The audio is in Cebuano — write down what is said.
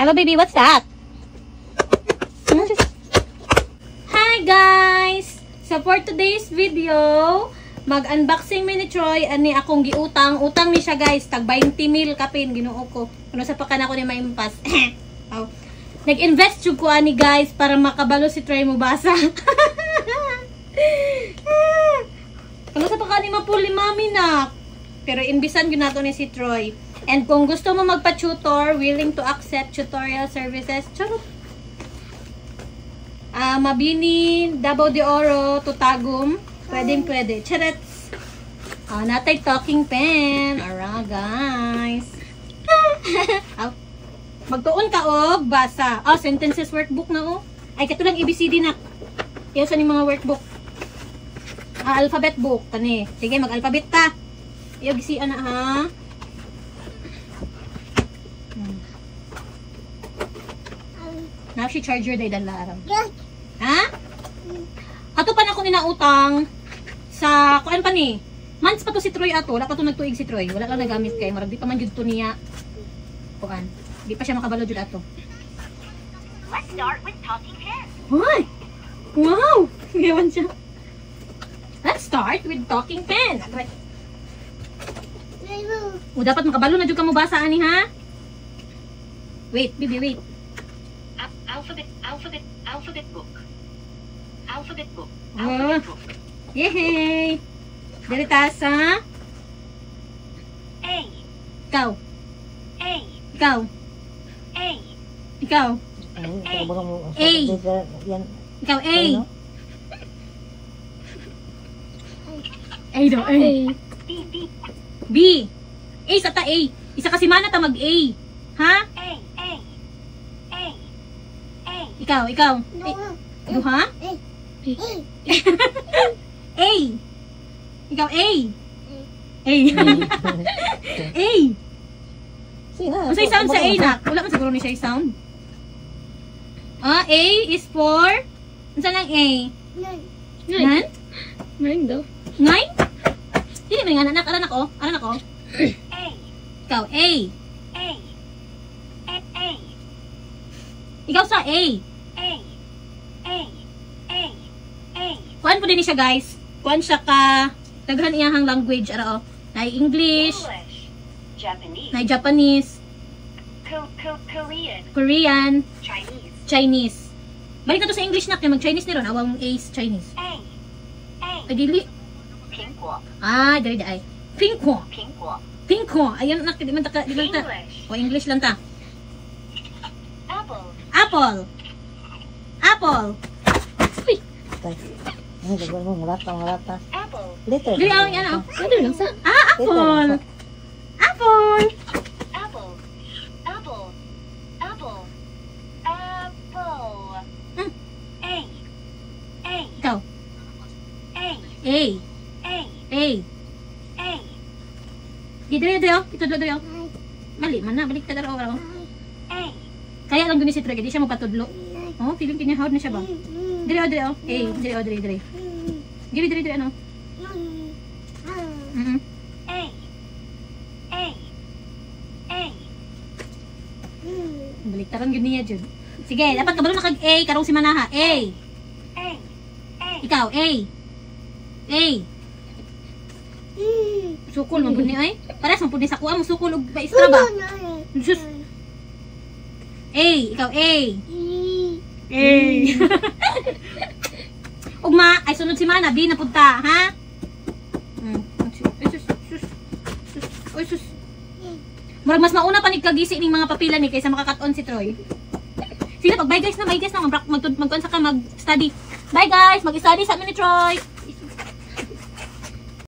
Hello, baby. What's that? Hi, guys! So, for today's video, mag-unboxing mi ni Troy. Ani akong giutang. Utang ni siya, guys. Tag 20 mil kapin. Ginoo ko. Ano sa pakan ako ni maimpas. Oh. Nag-invest jud ko ani, guys, para makabalo si Troy mo basa. Ano sa pa ni mapuli mami na. Pero imbisan yun nato ni si Troy. And kung gusto mo magpa-tutor, willing to accept tutorial services, charot. Ah, Mabini, Davao de Oro, Tutagum, pwedeng pwede. Charets. Ah, natay talking pen. Ara, guys. Aw. Magtuon ka og basa. Oh, sentences workbook na oh. Ay, kato lang ABCD na. Yan sa ni mga workbook. Ah, alphabet book kani. Sige, mag-alphabet ta. Iyo gisian na ha. Now she charger day dala aram. Ha? Ato pa na ako ninautang sa kuan pa ni. Months pa to si Troy ato, wala pa to nagtuig si Troy. Wala lang nagamit kay murag di pa man jud to niya. Kuan. Di pa siya makabalo jud ato. Let's start with talking pen. Hoy! Wow! Ngayon siya. Let's start with talking pen. Agray. O, dapat makabalo na jud ka mo basa ani ha. Wait, baby, wait. Alphabet, alphabet, alphabet book. Alphabet book. Ah. Alphabet book. Yehey! Diri ta sa A, ikaw, A, ikaw, A, ikaw, A. Yan. Ikaw A. Ano? A daw, A. B, B, B. A sa ta A. Isa kasi mana ta mag A. Ha? A, A, A, A, Ikaw, ikaw. A. Duha? A. Ikaw A. A. A. Sina? Unsay sound sa A nak? Wala man siguro ni siya sound. Ah, A is for unsa nang A? Nine. Nine? Nine daw. Nine? Dili man nga anak, anak ko. Anak ko. A, Ikaw A. A, A, A, Ikaw sa A. A, A, A, A, Kuan po din ni siya, guys. Kuan siya ka daghan iyahang language ara oh. Nay English, English, Japanese, nay Japanese, Korean, Korean, Chinese, Chinese. Balik na to sa English na kay mag-Chinese ni ron awang A is Chinese. A, A, Ay dili. 苹果, Ah, dili di ay. Pingko. 苹果, Pingko. Ayan nak di man ta ka- di man ta. English, O English lang ta. Apple, Apple. Apple. Ano, gagawin mo? Ngurata, ngurata. Apple, Later. Dili ang yan oh. Ano lang sa? Ah, apple. Apple. Apple, apple, apple, apple. A, A, Ikaw. A, A. A, A. A, Di dili dili oh. Ito dili oh. Mali man na balik ta daro oh. A, Kaya lang guni si Troy, di siya magpatudlo. Oh, feeling kanya hard na siya ba? Dili oh, dili oh. A, dili oh, dili dili. Dili dili dili ano? A, A, A, Baliktaran gyud niya jud. Sige, dapat kabalo na kag A karong si Manaha. A. A, A, Ikaw, A. A. Sukol man pud ni ay. Pares man pud ni sa kuha mo sukol og maestra ba? Sus. A, ikaw A. A. Ugma, ay sunod si Mana, B na pud ta, ha? Ay sus, sus. Sus. Oy sus. Murag mas mauna pa ni kagisi ning mga papila ni kaysa makakat-on si Troy. Sige pag bye guys na, bye guys na, mag magkuan sa ka mag-study. Bye guys, mag-study sa amin ni Troy.